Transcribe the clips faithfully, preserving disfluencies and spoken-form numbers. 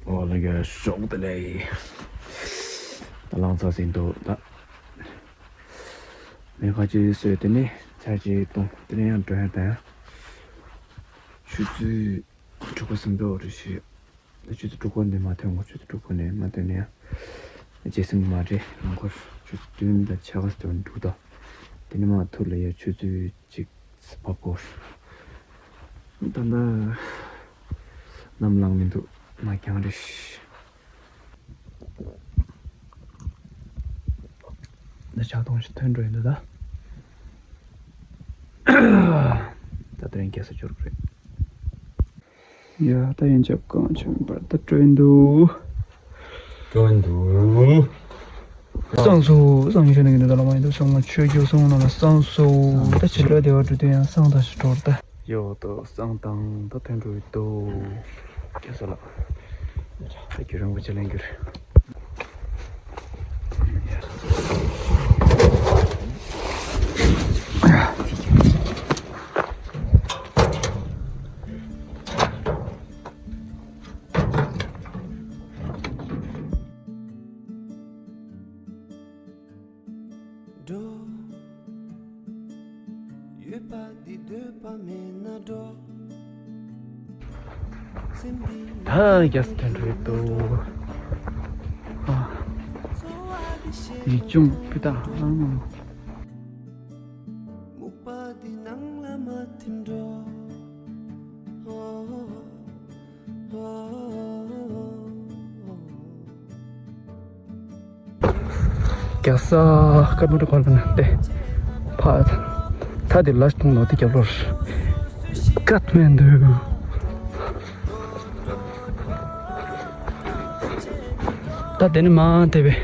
ཨོ་ལ་ག་ཤོག་དེ་ལས། ད་ལང་ཚོ་ཟིན་འདུག་ད། མེ་ཁ་ཅིག་གསོས་དེ་ནི་ཆ་ཅིག་བཏུང་དེ་ནི་ཡང་འགྲོ་ཡ་ད་ཡང་། ཆུ་ཚོད་དྲུག་པ་ཟིན་འདུག་རེ་ཞིག་ད་ཆུ་ཚོད་དྲུག་པ་འདི་མ་ཐོན་གོ་ཆུ་ཚོད་དྲུག་པ་ནས་མ་ཐོན་ནས་ཡང་། རྗེས་ཟིན་མ་རེད་རང་འཁོར་ཆུ་ཚོད་བདུན་དང་ཕྱེད་ཀ་ཙམ་འགྲོ་ད། དེ་ནི་མ་ཐུར་ལ་ཡ་ཆུ་ཚོད་གཅིག་བབ་གོ། ད་ལྟ་ནམ་ལངས་མི་འདུག་ན་རྐྱང་རེད། ད་ཆག་སྡང་ཞིག་ཐོན་འགྲོ་ཡིན་འདུག་ད། ད་དེ་རིང་རྒྱལ་ས་འབྱོར་གི་རེད། ཡ་ད་ཡིན་ཆབ་གང་ཆུ་མིན་པར་ད་སྤྲོ་ཡིན་འདུག་སྤྲོ་ཡིན་འདུག་སང་སོ་སང་ཉིན་ཤོད་ནི་གི་འདུག་ད་ལ་མ་ཡིན་འདུག་སོང་མ་ཆོས་རྒྱུགས་སོང་ན་ལ་སང་སོ་ད་ཕྱི་དྲོ་བདེ་བ་འགྲོ་དུས་ཡང་སང་ད་ཞིག་འགྲོ་ད། ཡོད་དོ་སང་དང་ད་ཐོན་འགྲོ་ཡོད་དོ། རྒྱལ་ས་ལ། ད་རྒྱུ་རིན་པོ་ཆེ་ལེན་རྒྱུ་རེད། འགྲོ། ཡོད་པ་འདི་འདོད་པ་མེད་ན་འགྲོ། སེམས་འདི་ད་རྒྱལ་ས་ཐོན་འགྲོ་ཡི་འདུག་ཨ། ཡིད་འབྱུང་སྤུས་དག་ཨང་། སྨུག་པ་འདི་ནང་ལ་མ་ཐིམ་འགྲོ། རྒྱལ་ས་ཀ་ཐ་མན་ཌུ་ག་ལ་ན་སྟེ། ཕ། ད་དེ་ལ་གཏོང་ལོ་དེ་རྒྱབ་ལོར། ཀ་ཐ་མན་ཌུ། ད་དེ་ནི་མ་དེ་བས།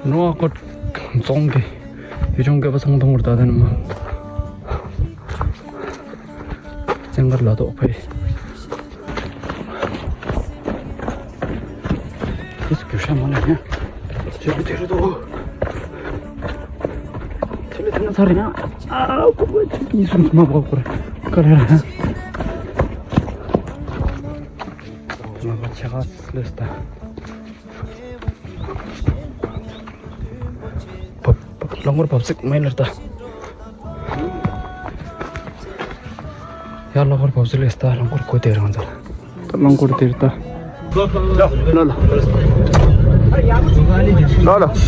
ནོ་ཨ་ཀོ་རྫོང་གི་ཡུལ་ལྗོངས་བཀོད་པ་ཚང་མཐོང་བར་ད་དེ་ནི་མ། བཙན་མཁར་ལ་ཐོག་ཕེ། ཨིས་རྒྱུ་ཤ་མ་ལ་ཡ། ཆེ་རུ་དེ་རུ་དོ། དེ་ལ་དེ་ན་ཚར་ཡ། ཨ་ཀོ་ཀོ་ཆུ་གཉིས་སུམ་མ་པོ་ཀོ་ར་ཀ་ར་ར། ང་པ་ཆེ་ག་སི་ལེ་སི་ད། བབ། བབ། རླངས་འཁོར་བབས་ཚིག་མེད་ལར་ད། ཡར་རླངས་འཁོར་བབས་ཚིག་ལེ་སི་ད་རླངས་འཁོར་གོ་དེ་རང་ཚར། ད་རླངས་འཁོར་དེར་ད། ལ་ལ། ལ་ལ། ལ་ལ། རླངས་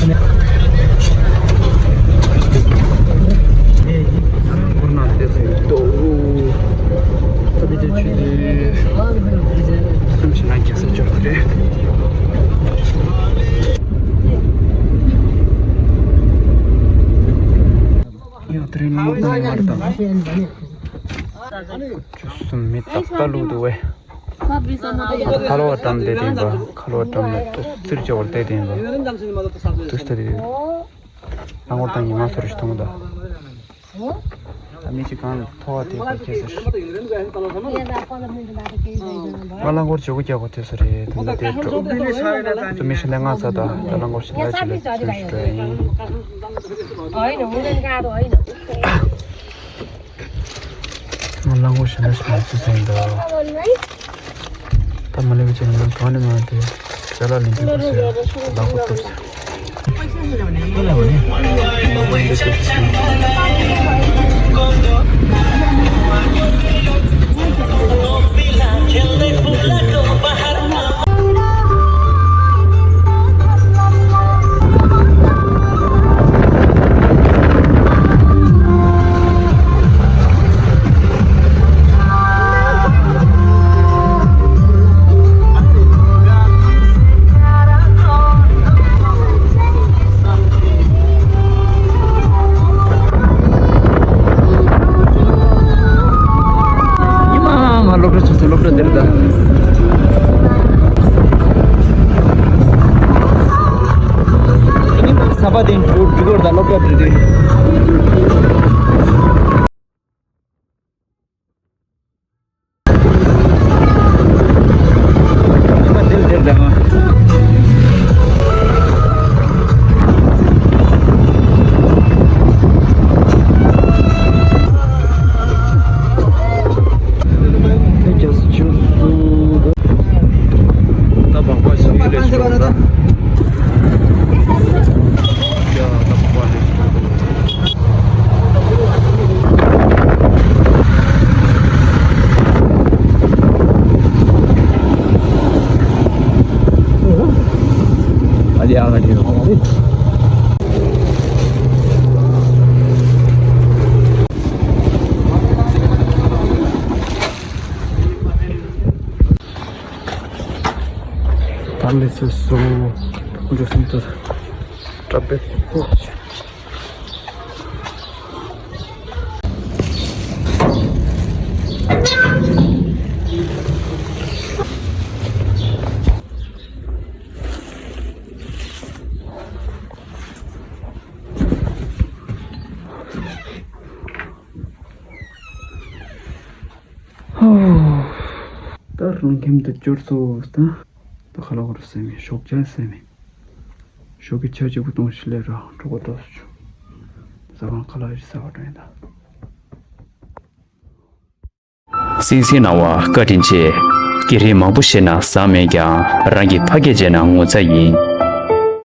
འཁོར་ནང་དེ་ཚོ་ཡོད་དོ། ད་དེ་ཚོ་ཆུ་ཚོད་གསུམ་བཞི་ནང་རྒྱལ་ས་འབྱོར་གི་རེད། ཡང་དེ་རིང་ལོ་དང་ཡང་བར་དང་། ཆུ་གསུམ་མི་རྟག་པ་ལུག་འདུག་བས། ཁ་ལོ་བ་བཀྲམ་བསྡད་དེ་ཡིན་པ། ཁ་ལོ་བ་བཀྲམ་ནས་ཏོག་ཙིར་བྱེད་བར་བསྡད་དེ་ཡིན་པ། ཏོག་ཙིར་དེ། རླངས་འཁོར་དང་ཉི་མ་སོར་ཞིག་མཐོང་ད། ད་མི་གཅིག་གང་ལ་མཐོ་བ་དེ་ཁ་ཁྱེར་ཟེར། ང་རླངས་འཁོར་བྱེད་སྒོ་རྒྱག་གོ་དེ་སོ་རེད་དེ་འདྲ་དེ་འགྲོ། ཚོ་མི་ཤི་ལས་ང་ཚ་ད་ད་རླངས་འཁོར་ཞིག་ལ་ཅི་ལ་ཚུན་ཞིག་འགྲོ་ཡིན། ང་རླངས་འཁོར་ཞིག་ལ་ཞིག་ལ་ཚུན་ཟིན་ད། ད་མ་ལེ་བ་ཅན་ནང་གང་ནས་མ་དེ་ཅ་ལག་ལེན་དུས་སྐབས་སུ་རླངས་འཁོར་སྟོབས། ཉི་མ་ང་སློབ་གྲྭ་ཆུ་ཚོད་སློབ་གྲྭ་འདིར་ད། ཉི་མ་གསར་པ་དེ་འགྲོ་འགྲོ་གི་རེད་ད་སློབ་གྲྭ་འགྲོ་དུས། ད་བབས་ཚིགས་ལེ་སི་ད་ ཡག་ལ་ཡོད་རེད། ད་ལས་ཚོད་སོ། འགྲོ་སོང་ད་སྐྲ་པད། ད་རང་ཁྱིམ་དུ་འབྱོར་སོང་ད། ད་ཁ་ལག་རུ་སེམས་མེད། ཞོགས་ཇ་སེམས་མེད། ཞོགས་ཀྱི་ཆ་གཅིག་པུ་གཏོང་ཞིག་ལས་ར་གྲོགས་པོ་ཏོག་སུ་ཆུ། ཟ་ཁང་ཁ་ལག་ཞིག་ཟ་བ་དྲན་ད། སིང་སིང་གནང་བ་བཀའ་དྲིན་ཆེ། གི་རིགས་མང་པོ་བཤད་ན་ཟ་མེད་ཀྱང་རང་གི་ཕ་སྐད་བྱས་ན་ངོ་ཚ་ཡིན།